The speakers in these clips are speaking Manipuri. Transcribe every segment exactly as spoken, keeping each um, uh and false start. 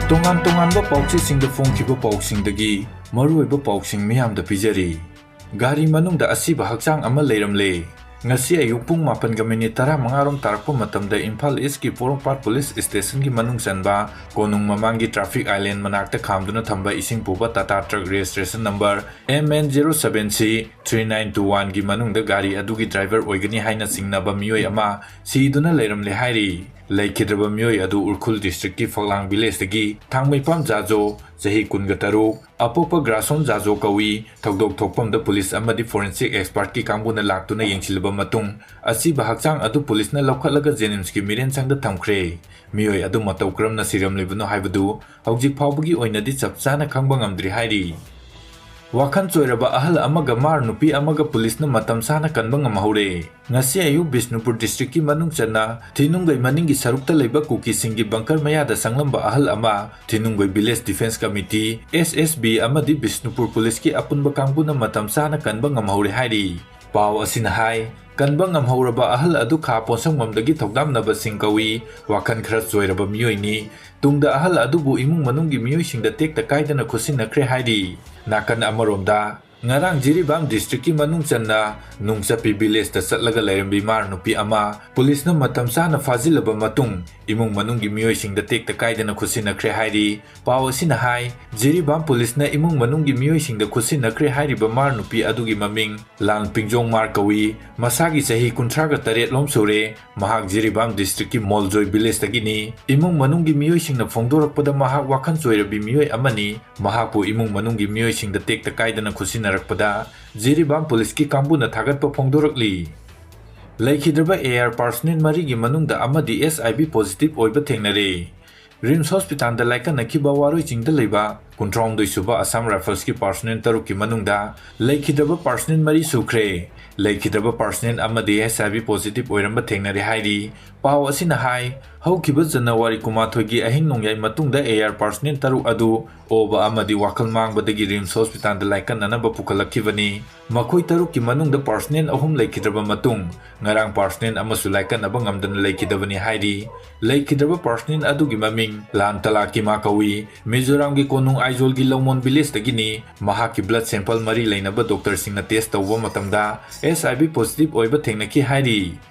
ꯇꯣꯉꯥꯟ ꯇꯣꯉꯥꯟꯕ ꯄꯥꯎꯆꯦꯁꯤꯡꯗ ꯐꯣꯡꯈꯤꯕ ꯄꯥꯎꯁꯤꯡꯗꯒꯤ ꯃꯔꯨꯑꯣꯏꯕ ꯄꯥꯎꯁꯤꯡ ꯃꯤꯌꯥꯝꯗ ꯄꯤꯖꯔꯤ꯫ ꯒꯥꯔꯤ ꯃꯅꯨꯡꯗ ꯑꯁꯤꯕ ꯍꯛꯆꯥꯡ ꯑꯃ ꯂꯩꯔꯝꯂꯦ꯫ ꯉꯁꯤ ꯑꯌꯨꯛ ꯄꯨꯡ ꯃꯥꯄꯟꯒ ꯃꯤꯅꯤꯠ ꯇꯔꯥꯃꯉꯥ ꯔꯣꯝ ꯇꯥꯔꯛꯄ ꯃꯇꯝꯗ ꯏꯝꯐꯥꯜ ꯏꯁꯀꯤ ꯄꯣꯔꯣꯝꯄꯥꯠ ꯄꯨꯂꯤꯁ ꯁ꯭ꯇꯦꯁꯟꯒꯤ ꯃꯅꯨꯡ ꯆꯟꯕ ꯀꯣꯅꯨꯡ ꯃꯃꯥꯡꯒꯤ ꯇ꯭ꯔꯥꯐꯤꯛ ꯑꯥꯏꯂꯦꯟ ꯃꯅꯥꯛꯇ ꯈꯥꯝꯗꯨꯅ ꯊꯝꯕ ꯏꯁꯤꯡ ꯄꯨꯕ Tata truck registration number M N zero seven C three nine two ꯋꯥꯟꯒꯤ ꯃꯅꯨꯡꯗ ꯒꯥꯔꯤ ꯑꯗꯨꯒꯤ ꯗ꯭ꯔꯥꯏꯚꯔ ꯑꯣꯏꯒꯅꯤ ꯍꯥꯏꯅ ꯆꯤꯡꯅꯕ ꯃꯤꯑꯣꯏ ꯑꯃ ꯁꯤꯗꯨꯅ ꯂꯩꯔꯝꯂꯦ ꯍꯥꯏꯔꯤ꯫ ꯂꯩꯈꯤꯗ꯭ꯔꯕ ꯃꯤꯑꯣꯏ ꯑꯗꯨ ꯎꯔꯈꯨꯜ ꯗꯤꯁꯇ꯭ꯔꯤꯛꯀꯤ ꯐꯛꯂꯥꯡ ꯚꯤꯂꯦꯖꯇꯒꯤ ꯊꯥꯡꯃꯩꯄꯥꯝ ꯖꯥꯖꯣ, ꯆꯍꯤ ꯀꯨꯟꯒ ꯇꯔꯨꯛ, ꯑꯄꯣꯛꯄ ꯒ꯭ꯔꯥꯁꯣꯟ ꯖꯥꯖꯣ ꯀꯧꯏ꯫ ꯊꯧꯗꯣꯛ ꯊꯣꯛꯐꯝꯗ ꯄꯨꯂꯤꯁ ꯑꯃꯗꯤ ꯐꯣꯔꯦꯟꯁꯤꯛ ꯑꯦꯛꯁꯄꯔꯠꯀꯤ ꯀꯥꯡꯕꯨꯅ ꯂꯥꯛꯇꯨꯅ ꯌꯦꯡꯁꯤꯜꯂꯕ ꯃꯇꯨꯡ, ꯑꯁꯤꯕ ꯍꯛꯆꯥꯡ ꯑꯗꯨ ꯄꯨꯂꯤꯁꯅ ꯂꯧꯈꯠꯂꯒ ꯖꯦꯅꯤꯝꯁꯀꯤ ꯃꯤꯔꯦꯟꯁꯪꯗ ꯊꯝꯈ꯭ꯔꯦ꯫ ꯃꯤꯑꯣꯏ ꯑꯗꯨ ꯃꯇꯧ ꯀꯔꯝꯅ ꯁꯤꯔꯝꯂꯤꯕꯅꯣ ꯍꯥꯏꯕꯗꯨ ꯍꯧꯖꯤꯛ ꯐꯥꯎꯕꯒꯤ ꯑꯣꯏꯅꯗꯤ ꯆꯞ ꯆꯥꯅ ꯈꯪꯕ ꯉꯝꯗ꯭ꯔꯤ ꯍꯥꯏꯔꯤ꯫ ꯋꯥꯈꯜ ꯆꯣꯏꯔꯕ ꯑꯍꯜ ꯑꯃꯒ ꯃꯥꯔ ꯅꯨꯄꯤ ꯑꯃꯒ ꯄꯨꯂꯤꯁꯅ ꯃꯇꯝ ꯆꯥꯅ ꯀꯟꯕ ꯉꯝꯍꯧꯔꯦ꯫ ꯉꯁꯤ ꯑꯌꯨꯛ ꯕꯤꯁꯅꯨꯄꯨꯔ ꯗꯤꯁꯇ꯭ꯔꯤꯛꯀꯤ ꯃꯅꯨꯡ ꯆꯟꯅ ꯊꯤꯅꯨꯡꯒꯩ ꯃꯅꯤꯡꯒꯤ ꯁꯔꯨꯛꯇ ꯂꯩꯕ ꯀꯨꯀꯤꯁꯤꯡꯒꯤ ꯕꯪꯀꯔ ꯃꯌꯥꯗ ꯆꯪꯂꯝꯕ ꯑꯍꯜ ꯑꯃ ꯊꯤꯅꯨꯡꯒꯩ ꯚꯤꯂꯦꯖ ꯗꯤꯐꯦꯟꯁ ꯀꯃꯤꯇꯤ, ꯑꯦꯁ ꯑꯦꯁ ꯕꯤ, ꯑꯃꯗꯤ ꯕꯤꯁꯅꯨꯄꯨꯔ ꯄꯨꯂꯤꯁꯀꯤ ꯑꯄꯨꯟꯕ ꯀꯥꯡꯕꯨꯅ ꯃꯇꯝ ꯆꯥꯅ ꯀꯟꯕ ꯉꯝꯍꯧꯔꯦ ꯍꯥꯏꯔꯤ꯫ ꯄꯥꯎ ꯑꯁꯤꯅ ꯍꯥꯏ, ꯀꯟꯕ ꯉꯝꯍꯧꯔꯕ ꯑꯍꯜ ꯑꯗꯨ ꯈꯥ ꯄꯣꯟꯁꯪꯕꯝꯗꯒꯤ ꯊꯧꯗꯥꯝꯅꯕꯁꯤꯡ ꯀꯧꯏ꯫ ꯋꯥꯈꯜ ꯈꯔ ꯆꯣꯏꯔꯕ ꯃꯤꯑꯣꯏꯅꯤ꯫ ꯇꯨꯡꯗ ꯑꯍꯜ ꯑꯗꯨꯕꯨ ꯏꯃꯨꯡ ꯃꯅꯨꯡꯒꯤ ꯃꯤꯑꯣꯏꯁꯤꯡꯗ ꯇꯦꯛꯇ ꯀꯥꯏꯗꯅ ꯈꯨꯠꯁꯤꯟꯅꯈ꯭ꯔꯦ ꯍꯥꯏꯔꯤ꯫ ꯅꯥꯀꯟ ꯑꯃꯔꯣꯝꯗ, ꯉꯔꯥꯡ ꯖꯤꯔꯤꯕꯥꯝ ꯗꯤꯁꯇ꯭ꯔꯤꯛꯀꯤ ꯃꯅꯨꯡ ꯆꯟꯅ ꯅꯨꯡꯆꯠꯄꯤ ꯚꯤꯂꯦꯖꯇ ꯆꯠꯂꯒ ꯂꯩꯔꯝꯕꯤ ꯃꯥꯔ ꯅꯨꯄꯤ ꯑꯃ ꯄꯨꯂꯤꯁꯅ ꯃꯇꯝ ꯆꯥꯅ ꯐꯥꯖꯤꯜꯂꯕ ꯃꯇꯨꯡ, ꯏꯃꯨꯡ ꯃꯅꯨꯡꯒꯤ ꯃꯤꯑꯣꯏꯁꯤꯡꯗ ꯇꯦꯛꯇ ꯀꯥꯏꯗꯅ ꯈꯨꯠꯁꯤꯟꯅꯈ꯭ꯔꯦ ꯍꯥꯏꯔꯤ꯫ ꯄꯥꯎ ꯑꯁꯤꯅ ꯍꯥꯏ, ꯖꯤꯔꯤꯕꯥꯝ ꯄꯨꯂꯤꯁꯅ ꯏꯃꯨꯡ ꯃꯅꯨꯡꯒꯤ ꯃꯤꯑꯣꯏꯁꯤꯡꯗ ꯈꯨꯠꯁꯤꯟꯅꯈ꯭ꯔꯦ ꯍꯥꯏꯔꯤꯕ ꯃꯥꯔ ꯅꯨꯄꯤ ꯑꯗꯨꯒꯤ ꯃꯃꯤꯡ ꯂꯥꯟ ꯄꯤꯡꯖꯣꯡ ꯃꯥꯔ ꯀꯧꯏ꯫ ꯃꯁꯥꯒꯤ ꯆꯍꯤ ꯀꯨꯟꯊ꯭ꯔꯥꯒ ꯇꯔꯦꯠ ꯂꯣꯝ ꯁꯨꯔꯦ꯫ ꯃꯍꯥꯛ ꯖꯤꯔꯤꯕꯥꯝ ꯗꯤꯁꯇ꯭ꯔꯤꯛꯀꯤ ꯃꯣꯜꯖꯣꯏ ꯚꯤꯂꯦꯖꯇꯒꯤꯅꯤ꯫ ꯏꯃꯨꯡ ꯃꯅꯨꯡꯒꯤ ꯃꯤꯑꯣꯏꯁꯤꯡꯅ ꯐꯣꯡꯗꯣꯔꯛꯄꯗ, ꯃꯍꯥꯛ ꯋꯥꯈꯜ ꯆꯣꯏꯔꯕꯤ ꯃꯤꯑꯣꯏ ꯑꯃꯅꯤ꯫ ꯃꯍꯥꯛꯄꯨ ꯏꯃꯨꯡ ꯃꯅꯨꯡꯒꯤ ꯃꯤꯑꯣꯏꯁꯤꯡꯗ ꯇꯦꯛꯇ ꯀꯥꯏꯗꯅ ꯈꯨꯠꯁꯤꯟꯅꯔꯛꯄꯗ ꯖꯤꯔꯤꯕꯥꯝ ꯄꯨꯂꯤꯁꯀꯤ ꯀꯥꯡꯕꯨꯅ ꯊꯥꯒꯠꯄ ꯐꯣꯡꯗꯣꯔꯛꯂꯤ꯫ ꯂꯩꯈꯤꯗ꯭ꯔꯕ ꯑꯦ ꯑꯥꯔ ꯄꯥꯔꯁꯅꯦꯜ ꯃꯔꯤꯒꯤ ꯃꯅꯨꯡꯗ ꯑꯃꯗꯤ ꯑꯦꯁ ꯑꯥꯏ ꯚꯤ ꯄꯣꯖꯤꯇꯤꯚ ꯑꯣꯏꯕ ꯊꯦꯡꯅꯔꯦ꯫ ꯔꯤꯝꯁ ꯍꯣꯁꯄꯤꯇꯥꯜꯗ ꯂꯥꯏꯀꯠꯅꯈꯤꯕ ꯋꯥꯔꯣꯏ ꯆꯤꯡꯗ ꯂꯩꯕ ꯀꯨꯟꯊ꯭ꯔꯥꯍꯨꯝꯗꯣꯏ ꯁꯨꯕ ꯑꯁꯥꯝ ꯔꯥꯏꯐꯜꯁꯀꯤ ꯄꯥꯔꯁꯅꯦꯜ ꯇꯔꯨꯛꯀꯤ ꯃꯅꯨꯡꯗ ꯂꯩꯈꯤꯗ꯭ꯔꯕ ꯄꯥꯔꯁꯅꯦꯜ ꯃꯔꯤ ꯁꯨꯈ꯭ꯔꯦ꯫ ꯂꯩꯈꯤꯗ꯭ꯔꯕ personnel ꯑꯃꯗꯤ HIV positive ꯑꯣꯏꯔꯝꯕ ꯊꯦꯡꯅꯔꯦ ꯍꯥꯏꯔꯤ꯫ ꯄꯥꯎ ꯑꯁꯤꯅ ꯍꯥꯏ, ꯍꯧꯈꯤꯕ January ꯀꯨꯟꯃꯥꯊꯣꯏꯒꯤ ꯑꯍꯤꯡ ꯅꯣꯡꯌꯥꯏ ꯃꯇꯨꯡꯗ AR personnel ꯇꯔꯨꯛ ꯑꯗꯨ ꯑꯣꯕ ꯑꯃꯗꯤ ꯋꯥꯈꯜ ꯃꯥꯡꯕꯗꯒꯤ RIMS hospitalꯗ ꯂꯥꯏꯀꯠꯅꯅꯕ ꯄꯨꯈꯠꯂꯛꯈꯤꯕꯅꯤ꯫ ꯃꯈꯣꯏ ꯇꯔꯨꯛꯀꯤ ꯃꯅꯨꯡꯗ personnel ꯑꯍꯨꯝ ꯂꯩꯈꯤꯗ꯭ꯔꯕ ꯃꯇꯨꯡ, ꯉꯔꯥꯡ personnel ꯑꯃꯁꯨ ꯂꯥꯏꯀꯠꯅꯕ ꯉꯝꯗꯅ ꯂꯩꯈꯤꯗꯕꯅꯤ ꯍꯥꯏꯔꯤ꯫ ꯂꯩꯈꯤꯗ꯭ꯔꯕ personnel ꯑꯗꯨꯒꯤ ꯃꯃꯤꯡ ꯂꯥꯟ ꯇꯂꯥꯀꯤꯃꯥ ꯀꯧꯏ꯫ ꯃꯤꯖꯣꯔꯥꯝꯒꯤ ꯀꯣꯅꯨꯡ ꯑꯥꯏꯖꯣꯜꯒꯤ ꯂꯧꯃꯣꯟ villageꯇꯒꯤꯅꯤ꯫ ꯃꯍꯥꯛꯀꯤ blood sample ꯃꯔꯤ ꯂꯩꯅꯕ doctorꯁꯤꯡꯅ test ꯇꯧꯕ ꯃꯇꯝꯗ HIV positive ꯑꯣꯏꯕ ꯊꯦꯡꯅꯈꯤ ꯍꯥꯏꯔꯤ꯫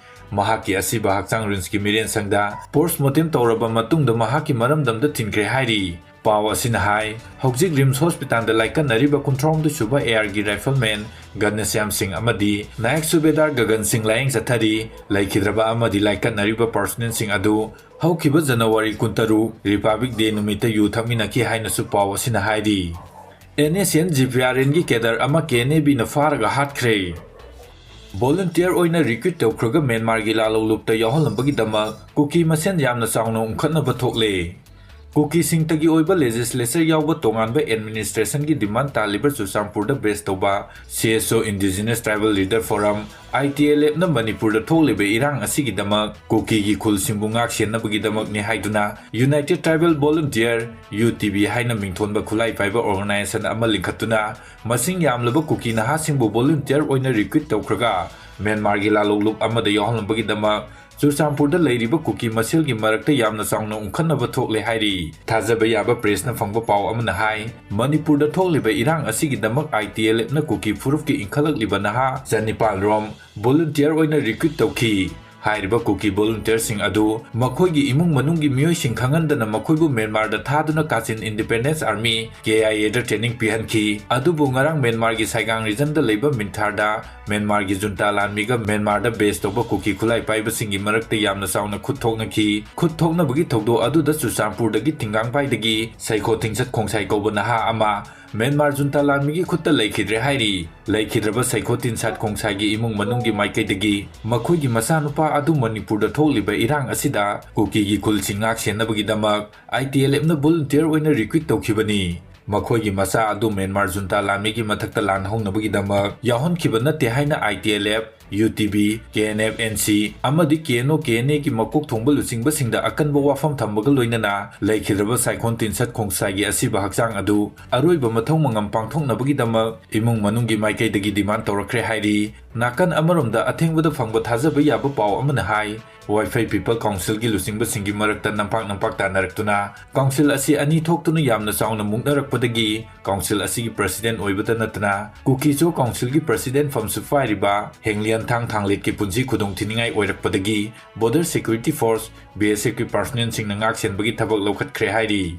ꯃꯍꯥꯛꯀꯤ ꯑꯁꯤꯕ ꯍꯛꯆꯥꯡ RIMSꯀꯤ ꯃꯤꯔꯦꯟꯁꯪꯗ post mortem ꯇꯧꯔꯕ ꯃꯇꯨꯡꯗ ꯃꯍꯥꯛꯀꯤ ꯃꯔꯝꯗꯝꯗ ꯊꯤꯟꯈ꯭ꯔꯦ ꯍꯥꯏꯔꯤ꯫ ꯄꯥꯎ ꯑꯁꯤꯅ ꯍꯥꯏ, ꯍꯧꯖꯤꯛ RIMS hospitalꯗ ꯂꯥꯏꯀꯠꯅꯔꯤꯕ ꯀꯨꯟꯊ꯭ꯔꯥꯍꯨꯝꯗꯣꯏ ꯁꯨꯕ ARꯒꯤ rifleman ꯘꯅꯁ꯭ꯌꯥꯝ ꯁꯤꯡ ꯑꯃꯗꯤ ꯅꯥꯌꯛ ꯁꯨꯕꯦꯗꯥꯔ ꯒꯒꯟ ꯁꯤꯡ ꯂꯥꯌꯦꯡ ꯆꯠꯊꯔꯤ꯫ ꯂꯩꯈꯤꯗ꯭ꯔꯕ ꯑꯃꯗꯤ ꯂꯥꯏꯀꯠꯅꯔꯤꯕ personnelꯁꯤꯡ ꯑꯗꯨ ꯍꯧꯈꯤꯕ January ꯀꯨꯟꯇꯔꯨꯛ, Republic Day ꯅꯨꯃꯤꯠꯇ ꯌꯨ ꯊꯛꯃꯤꯟꯅꯈꯤ ꯍꯥꯏꯅꯁꯨ ꯄꯥꯎ ꯑꯁꯤꯅ ꯍꯥꯏꯔꯤ꯫ NSCN GPRNꯒꯤ cadre ꯑꯃ KNABꯅ ꯐꯥꯔꯒ ꯍꯥꯠꯈ꯭ꯔꯦ꯫ Volunteer ꯑꯣꯏꯅ recruit ꯇꯧꯈ꯭ꯔꯒ ꯃ꯭ꯌꯥꯟꯃꯥꯔꯒꯤ ꯂꯥꯜꯍꯧꯂꯨꯞꯇ ꯌꯥꯎꯍꯜꯂꯝꯕꯒꯤꯗꯃꯛ ꯀꯨꯀꯤ ꯃꯁꯦꯟ ꯌꯥꯝꯅ ꯆꯥꯎꯅ ꯎꯪꯈꯠꯅꯕ ꯊꯣꯛꯂꯦ꯫ ꯀꯨꯀꯤꯁꯤꯡꯇꯒꯤ ꯑꯣꯏꯕ legislature ꯌꯥꯎꯕ ꯇꯣꯉꯥꯟꯕ administrationꯒꯤ demand ꯇꯥꯜꯂꯤꯕ ꯆꯨꯔꯆꯥꯟꯄꯨꯔꯗ base ꯇꯧꯕ CSO Indigenous Tribal Leader Forum, ITLFꯅ ꯃꯅꯤꯄꯨꯔꯗ ꯊꯣꯛꯂꯤꯕ ꯏꯔꯥꯡ ꯑꯁꯤꯒꯤꯗꯃꯛ ꯀꯨꯀꯤꯒꯤ ꯈꯨꯜꯁꯤꯡꯕꯨ ꯉꯥꯛ ꯁꯦꯟꯅꯕꯒꯤꯗꯃꯛꯅꯤ ꯍꯥꯏꯗꯨꯅ United Tribal Volunteer, UTV ꯍꯥꯏꯅ ꯃꯤꯡꯊꯣꯟꯕ ꯈꯨꯠꯂꯥꯏ ꯄꯥꯏꯕ organization ꯑꯃ ꯂꯤꯡꯈꯠꯇꯨꯅ ꯃꯁꯤꯡ ꯌꯥꯝꯂꯕ ꯀꯨꯀꯤ ꯅꯍꯥꯁꯤꯡꯕꯨ volunteer ꯑꯣꯏꯅ recruit ꯇꯧꯈ꯭ꯔꯒ ꯃ꯭ꯌꯥꯟꯃꯥꯔꯒꯤ ꯂꯥꯜꯍꯧꯂꯨꯞ ꯑꯃꯗ ꯌꯥꯎꯍꯟꯅꯕꯒꯤꯗꯃꯛ ꯆꯨꯔꯆꯥꯟꯄꯨꯔꯗ ꯂꯩꯔꯤꯕ ꯀꯨꯀꯤ ꯃꯁꯦꯜꯒꯤ ꯃꯔꯛꯇ ꯌꯥꯝꯅ ꯆꯥꯎꯅ ꯎꯪꯈꯠꯅꯕ ꯊꯣꯛꯂꯦ ꯍꯥꯏꯔꯤ꯫ ꯊꯥꯖꯕ ꯌꯥꯕ pressꯅ ꯐꯪꯕ ꯄꯥꯎ ꯑꯃꯅ ꯍꯥꯏ, ꯃꯅꯤꯄꯨꯔꯗ ꯊꯣꯛꯂꯤꯕ ꯏꯔꯥꯡ ꯑꯁꯤꯒꯤꯗꯃꯛ ITLFꯅ ꯀꯨꯀꯤ ꯐꯨꯔꯨꯞꯀꯤ ꯏꯟꯈꯠꯂꯛꯂꯤꯕ ꯅꯍꯥ ꯆꯅꯤꯄꯥꯜ ꯔꯣꯝ volunteer ꯑꯣꯏꯅ recruit ꯇꯧꯈꯤ꯫ ꯍꯥꯏꯔꯤꯕ ꯀꯨꯀꯤ volunteerꯁꯤꯡ ꯑꯗꯨ ꯃꯈꯣꯏꯒꯤ ꯏꯃꯨꯡ ꯃꯅꯨꯡꯒꯤ ꯃꯤꯑꯣꯏꯁꯤꯡ ꯈꯪꯍꯟꯗꯅ ꯃꯈꯣꯏꯕꯨ ꯃ꯭ꯌꯥꯟꯃꯥꯔꯗ ꯊꯥꯗꯨꯅ Kachin Independence Army, KIAꯗ training ꯄꯤꯍꯟꯈꯤ꯫ ꯑꯗꯨꯕꯨ ꯉꯔꯥꯡ ꯃ꯭ꯌꯥꯟꯃꯥꯔꯒꯤ ꯁꯥꯏꯒꯥꯡ regionꯗ ꯂꯩꯕ ꯃꯤꯟꯊꯥꯔꯗ ꯃ꯭ꯌꯥꯟꯃꯥꯔꯒꯤ ꯖꯨꯟꯇꯥ ꯂꯥꯟꯃꯤꯒ ꯃ꯭ꯌꯥꯟꯃꯥꯔꯗ base ꯇꯧꯕ ꯀꯨꯀꯤ ꯈꯨꯠꯂꯥꯏ ꯄꯥꯏꯕꯁꯤꯡꯒꯤ ꯃꯔꯛꯇ ꯌꯥꯝꯅ ꯆꯥꯎꯅ ꯈꯨꯠ ꯊꯣꯛꯅꯈꯤ꯫ ꯈꯨꯠ ꯊꯣꯛꯅꯕꯒꯤ ꯊꯧꯗꯣꯛ ꯑꯗꯨꯗ ꯆꯨꯔꯆꯥꯟꯄꯨꯔꯗꯒꯤ ꯊꯤꯡꯒꯥꯡꯄꯥꯏꯗꯒꯤ ꯁꯩꯈꯣ ꯊꯤꯡꯁꯠ ꯈꯣꯡꯁꯥꯏ ꯀꯧꯕ ꯅꯍꯥ ꯑꯃ ꯃ꯭ꯌꯥꯟꯃꯥꯔ ꯖꯨꯟꯇꯥ ꯂꯥꯟꯃꯤꯒꯤ ꯈꯨꯠꯇ ꯂꯩꯈꯤꯗ꯭ꯔꯦ ꯍꯥꯏꯔꯤ꯫ ꯂꯩꯈꯤꯗ꯭ꯔꯕ ꯁꯩꯈꯣ ꯇꯤꯟꯁꯥꯠ ꯈꯣꯡꯁꯥꯏꯒꯤ ꯏꯃꯨꯡ ꯃꯅꯨꯡꯒꯤ ꯃꯥꯏꯀꯩꯗꯒꯤ ꯃꯈꯣꯏꯒꯤ ꯃꯆꯥꯅꯨꯄꯥ ꯑꯗꯨ ꯃꯅꯤꯄꯨꯔꯗ ꯊꯣꯛꯂꯤꯕ ꯏꯔꯥꯡ ꯑꯁꯤꯗ ꯀꯨꯀꯤꯒꯤ ꯈꯨꯜꯁꯤꯡ ꯉꯥꯛ ꯁꯦꯟꯅꯕꯒꯤꯗꯃꯛ ITLFꯅ volunteer ꯑꯣꯏꯅ recruit ꯇꯧꯈꯤꯕꯅꯤ꯫ ꯃꯈꯣꯏꯒꯤ ꯃꯆꯥ ꯑꯗꯨ ꯃ꯭ꯌꯥꯟꯃꯥꯔ ꯖꯨꯟꯇꯥ ꯂꯥꯟꯃꯤꯒꯤ ꯃꯊꯛꯇ ꯂꯥꯟ ꯍꯧꯅꯕꯒꯤꯗꯃꯛ ꯌꯥꯎꯍꯟꯈꯤꯕ ꯅꯠꯇꯦ ꯍꯥꯏꯅ I T L F, U T B, K N F N C ꯑꯃꯗꯤ K N O K N A ꯒꯤ ꯃꯀꯣꯛ ꯊꯣꯡꯕ ꯂꯨꯆꯤꯡꯕꯁꯤꯡꯗ ꯑꯀꯟꯕ ꯋꯥꯐꯝ ꯊꯝꯕꯒ ꯂꯣꯏꯅꯅ ꯂꯩꯈꯤꯗ꯭ꯔꯕ ꯁꯥꯏꯈꯣꯟ ꯇꯤꯟꯁꯠ ꯈꯣꯡꯁꯥꯏꯒꯤ ꯑꯁꯤꯕ ꯍꯛꯆꯥꯡ ꯑꯗꯨ ꯑꯔꯣꯏꯕ ꯃꯊꯧ ꯃꯉꯝ ꯄꯥꯡꯊꯣꯛꯅꯕꯒꯤꯗꯃꯛ ꯏꯃꯨꯡ ꯃꯅꯨꯡꯒꯤ ꯃꯥꯏꯀꯩꯗꯒꯤ demand ꯇꯧꯔꯛꯈ꯭ꯔꯦ ꯍꯥꯏꯔꯤ꯫ ꯅꯥꯀꯟ ꯑꯃꯔꯣꯝꯗ ꯑꯊꯦꯡꯕꯗ ꯐꯪꯕ ꯊꯥꯖꯕ ꯌꯥꯕ ꯄꯥꯎ ꯑꯃꯅ ꯍꯥꯏ, ꯋꯥꯏꯐꯩ ꯄꯤꯄꯜ ꯀꯥꯎꯟꯁꯤꯜꯒꯤ ꯂꯨꯆꯤꯡꯕꯁꯤꯡꯒꯤ ꯃꯔꯛꯇ ꯅꯝꯄꯥꯛ ꯅꯝꯄꯥꯛ ꯇꯥꯟꯅꯔꯛꯇꯨꯅ ꯀꯥꯎꯟꯁꯤꯜ ꯑꯁꯤ ꯑꯅꯤ ꯊꯣꯛꯇꯨꯅ ꯌꯥꯝꯅ ꯆꯥꯎꯅ ꯃꯨꯛꯅꯔꯛꯄꯗꯒꯤ ꯀꯥꯎꯟꯁꯤꯜ ꯑꯁꯤꯒꯤ president ꯑꯣꯏꯕꯇ ꯅꯠꯇꯅ ꯀꯨꯀꯤꯆꯣ ꯀꯥꯎꯟꯁꯤꯜꯒꯤ president ꯐꯝꯁꯨ ꯄꯥꯏꯔꯤꯕ ꯍꯦꯡꯂꯤꯌꯥꯟꯊꯥꯡ ꯊꯥꯡꯂꯦꯠꯀꯤ ꯄꯨꯟꯁꯤ ꯈꯨꯗꯣꯡ ꯊꯤꯅꯤꯡꯉꯥꯏ ꯑꯣꯏꯔꯛꯄꯗꯒꯤ Border Security Force, B S F ꯀꯤ personnelꯁꯤꯡꯅ ꯉꯥꯛ ꯁꯦꯟꯕꯒꯤ ꯊꯕꯛ ꯂꯧꯈꯠꯈ꯭ꯔꯦ ꯍꯥꯏꯔꯤ꯫